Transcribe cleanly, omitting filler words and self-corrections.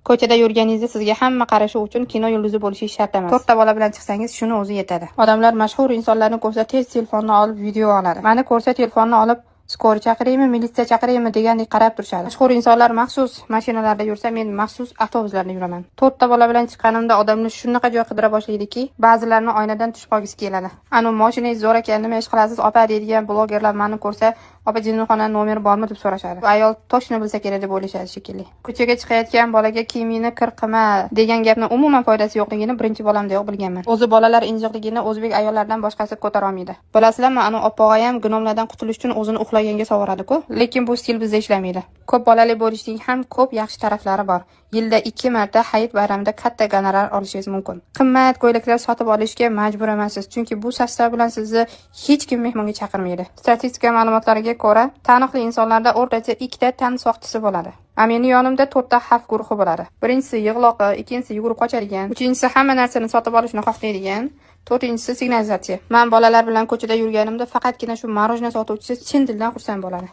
Ko'chada yurganingizda sizga hamma qarashi uchun kino yulduzi bo'lishingiz shart emas. To'rtta bola bilan chiqsangiz, shuni o'zi yetadi. Odamlar mashhur insonlarni ko'rsa, tez telefonni olib video oladi. Mani ko'rsa, telefonni olib, "Скорый chaqiraymi, militsiya chaqiraymi?" degandek qarab turishadi. Mashhur insonlar maxsus mashinalarda yursa, men maxsus avtobuslarda yuraman. To'rtta bola bilan chiqqanimda odamlar shunaqa joy qidira boshlaydiki, ba'zilarini oynadan tushib qolgisi keladi. "Anu moshinangiz zo'r ekan, nima ish qilasiz, opa?" deydigan blogerlar mani ko'rsa, "Opa, jinnixonani nomeri bormi?" deb so'rashadi. "Bu ayol точно bilsa kerak", deb o'ylashadi shekilli. Ko'chaga chiqayotgan bolaga "Kiyimingni kir qilma" degan gapni umuman foydasi yo'qligini birinchi bolamdayoq bilganman. O'zi bolalar injiqligini o'zbek ayollaridan boshqasi ko'tara olmaydi. Bilasizlarmi, anu oppog'ayam gnomlardan qutulish uchun o'zini uxlaganga sovuradi-ku. Lekin bu stil bizda ishlamaydi. Ko'p bolali bo'lishning ham ko'p yaxshi taraflari bor. Yilda ikki marta hayit bayramida katta gonorar olishingiz mumkin. Qimmat ko'ylaklar sotib olishga majbur emassiz, chunki bu состав bilan sizni hech kim mehmonga chaqirmaydi. Statistika ma'lumotlariga ko'ra, taniqli insonlarda o'rtacha ikkita tan soqchisi bo'ladi. A meni yonimda to'rtta xavf guruhi bo'ladi. Birinchisi yig'loqi, ikkinchisi yugurib qochadigan, uchinchisi hamma narsani sotib olishni xohlaydigan, to'rtinchisi signalizatsiya. Man bolalar bilan ko'chada yurganimda faqatgina shu мороженое sotuvchisi chin dildan xursand bo'ladi.